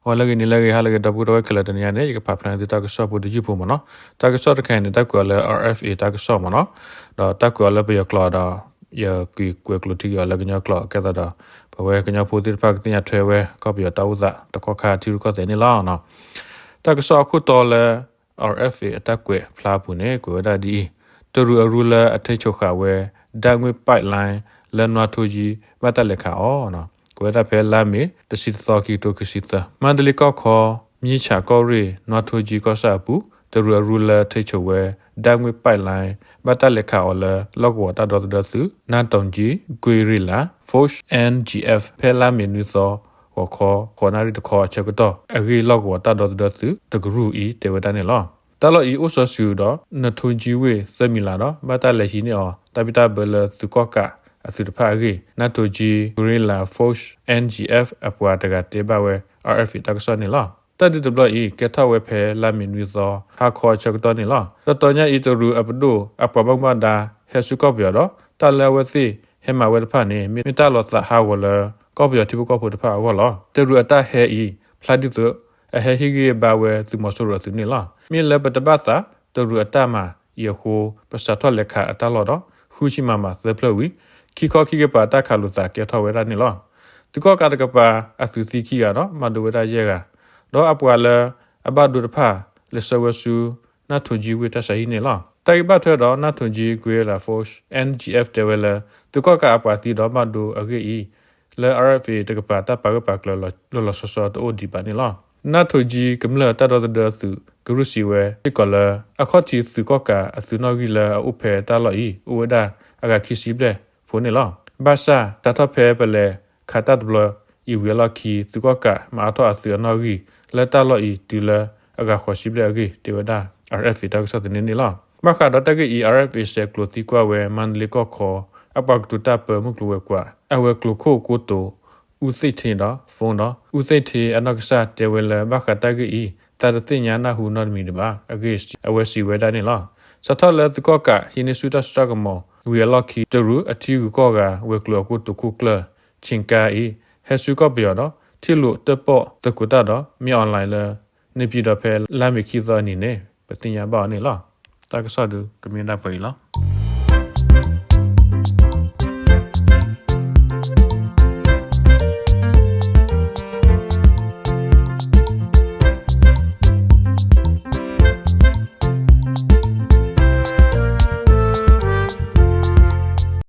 ဂီၤလၢအဂ့ၤ နံၤလၢအဂ့ၤ ဟါလၢအဂ့ၤ ဒီပုၢ်ဝဲၢ်ခဲလၢာ် တနံၤအံၤန့ၣ် ယကဖးဖျါန့ၢ်သုတၢ်ကစီၣ်ဖိတယုၢ်ဖိမ့ၢ်နီၤ. တၢ်ကစီၣ်တခါအံၤန့ၣ် တၢ်ကွဲးအီၤလၢ R F A တၢ်ကစီၣ်မ့ၢ်နီၤ. ဒီးတၢ်ကွဲးအီၤလၢပယီၤကျိာ်ဒီး ယကွဲးကွဲးကျိာ်ထံက့ၤအီၤလၢကညီကျိာ် ကဲသိးဒီး ပဝဲကညီဖိသ့ၣ်တဖၣ်ကသ့ၣ်ညါထွဲဝဲ ကီၢ်ပယီၤတၢ်အိၣ်သးတကီၢ်ခါထံရူၢ်ကီၢ်သဲးန့ၣ်လီၤ. တၢ်ကစီၣ်အခိၣ်တီလၢ R F A အတၢ်ကွဲးဖျါအပူၤန့ၣ် ကွဲးဝဲဒၣ်ဒ်အံၤ, တရူးအရူလၢအထိန်းချုပ်ဃာ်ဝဲ ဓာတ်ငွေ့ပိုက်လိုင်း လၢနွားထိုးကြီး ဘၣ်တၢ်လဲၤခးအီၤ, ကွဲးဝဲဒၣ်ဖဲလါမ့ၤ တဆံတသီ ခံကထိခံဆံသၢ, မန္တလေး ကီၢ်ခီ မြင်းခြံ ကီၢ်ရ့ၣ် နွားထိုးကြီး ကီၢ်ဆၣ်အပူၤ တရူးအရူလၢထိန်းချုပ်ဝဲ ဓာတ်ငွေ့ပိုက်လိုင်း ဘၣ်တၢ်လဲၤခးအီၤလၢ လီၢ်ကဝီၤတၢ်ဒီသဒၢသုး နၢ်တိၣ်ကၠံ guerrilla force N G F ဖဲလါမ့ၤနွံသီ ဂီၤခီ ဃိးနၣ်ရံၣ်တခီအဆၢကတီၢ် အဂ့ၢ်လီၢ်ကဝီၤတၢ်ဒီသဒၢသုးတကရူၢ်အံၤ တဲဝဲဒၣ်န့ၣ်လီၤ. တၢ်လီၢ်အံၤအိၣ်စီၤစုၤဒီး နွားထိုးကြီး ဝ့ၢ်သၢမံၤလၤဒီး ဘၣ်တၢ်လဲၤဟံးန့ၢ်အီၤ တၢ်ဘံၣ်တၢ်ဘၢလၢသုးကီၣ်ကးအသုးတဖၣ်အဂ့ၢ် နၢ်တိၣ်ကၠံ guerrilla force N G F အပှၤတဂၤတဲဘၣ်ဝဲ R F A တၢ်ကစီၣ်န့ၣ်လီၤ. တၢ်ဒုးတဘျီအံၤ ကဲထီၣ်ဝဲဖဲလါမ့ၤနွံသီ ဟါခီအဆၢကတီၢ်န့ၣ်လီၤ. တတီၤညါအံၤ တရူးအပဒိၣ်အပှၤဘၣ်မူဘၣ်ဒါ ဟဲဆူကီၢ်ပယီၤဒီး တၢ်လၢအဝဲသ့ၣ်ဟဲမၤဝဲတဖၣ်န့ၣ် မ့ၢ်တၢ်လီၤသးဟးဂီၤလၢ ကီၢ်ပယီၤထံဖိကီၢ်ဖိတဖၣ်အဂီၢ်လီၤ. တရူးအတၢ်ဟဲအံၤ ဖျါဒ်သိး အဟဲဟ့ၣ်ဂံၢ်ဘါဝဲသုးမီၤစိရိၤအသုးန့ၣ်လီၤ. မ့ၢ်လၢပတဘၣ်သး တရူးအတၢ်မၤအံၤအဃိ ပစးထီၣ်လဲၤခးအတၢ်လီၢ်ဒီး ဃုဆံ မမ သၢဖျၢၣ်ဝံၤ ခံခီခံကပၤတၢ်ခးလိာ်သးကဲထီၣ်ဝဲဒၣ်န့ၣ်လီၤ. သုးကီၣ်ကးတကပၤအသုးသံခံဂၤဒီး ဘၣ်ဒိဝဲဒၣ်ယဲၢ်ဂၤ, ဒီးအပှၤလၢအဘၣ်ဒိတဖၣ် လဲၤဆှၢဝဲဆူ နၢ်ထိၣ်ကၠံဝ့ၢ်တၢ်ဆါဟံၣ်န့ၣ်လီၤ. တၢ်ဂ့ၢ်ဘၣ်ထွဲဒီး နၢ်ထိၣ်ကၠံ guerrilla force N G F တဲဝဲလၢ သုးကီၣ်ကးအပှၤသံဒီးဘၣ်ဒိအဂ့ၢ်အံၤ လၢ R F A တကပၤတၢ်ပာ်ဂၢၢ်ပာ်ကျၢၤလီၤလီၤဆီဆီတအိၣ်ဒံးဘၣ်န့ၣ်လီၤ. နၢ်ထိၣ်ကၠံကမျၢၢ်တၢ်ဒီသဒၢသုးကရူၢ်စံးဝဲစ့ၢ်ကီးလၢ အခီၣ်ထံးသုးကီၣ်ကးအသုးနီၣ်ဂံၢ်လၢအအိၣ်ဖဲတၢ်လီၢ်အံၤ အိၣ်ဝဲဒၣ်အဂၤခံဆံဘျဲၣ်ဖိန့ၣ်လီၤ. ဘၣ်ဆၣ် စးထီၣ်ဖဲပလဲၤခးတၢ်တဘျီအံၤဝံၤအလီၢ်ခံ သုးကီၣ်ကးမၤအါထီၣ်အသုးအနီၣ်ဂံၢ်လၢတၢ်လီၢ်အံၤတုၤလၢအဂၤဃိးဆံဘျဲၣ်အဂ့ၢ် တဲဝဲဒၣ် R F A တၢ်ကစီၣ်သန့န့ၣ်လီၤ. ဘၣ်ဃးဒီးတၢ်ဂ့ၢ်အံၤ R F A ဆဲးကျိးသံကွၢ်ဝဲ မန္တလေး ကီၢ်ခီ အပှၤကတိၤတၢ်ပၢမုၢ်ကျိၤဝဲၤကွာ် အဝဲၤကျိၤခိၣ်ကိတိာ် အူသ့ၣ်ထ့ဒီး phone ဒီး အူသ့ၣ်ထ့အနီၢ်ကစၢ်တဲဝဲလၢ ဘၣ်ဃးတၢ်ဂ့ၢ်အံၤ သးတသ့ၣ်ညါနၢ်ဟူနီတမံၤဒံးဘၣ်အဂ့ၢ် အဝဲစံးဝဲဒၣ်န့ၣ်လီၤ. စးထီၣ်လၢသုးကီၣ်ကးဟံးန့ၢ်ဆူၣ်တၢ်စိတၢ်ကမီၤဝံၤအလီၢ်ခံ တရူးအထံဂုၤကီၢ်ဂၤ ဝဲၤကျိၤအကိတိာ်ခိၣ်ကျၢၢ် ဆ့ၣ်ကါအံၤ ဟဲဆူကီၢ်ပယီၤဒီး ထံၣ်လိာ်တၢၣ်ပီၣ်သကိးတၢ်ဒီး မင်းအောင်လှိုင် လၢ နေပြည်တော် ဖဲလါမ့ၤခံသီအနံၤန့ၣ် ပသ့ၣ်ညါဘၣ်အီၤန့ၣ်လီၤ. တၢ်ကစီၣ်ဒုးကမ့ၢ်ဒၣ်ပှဲၤအံၤလီၤ.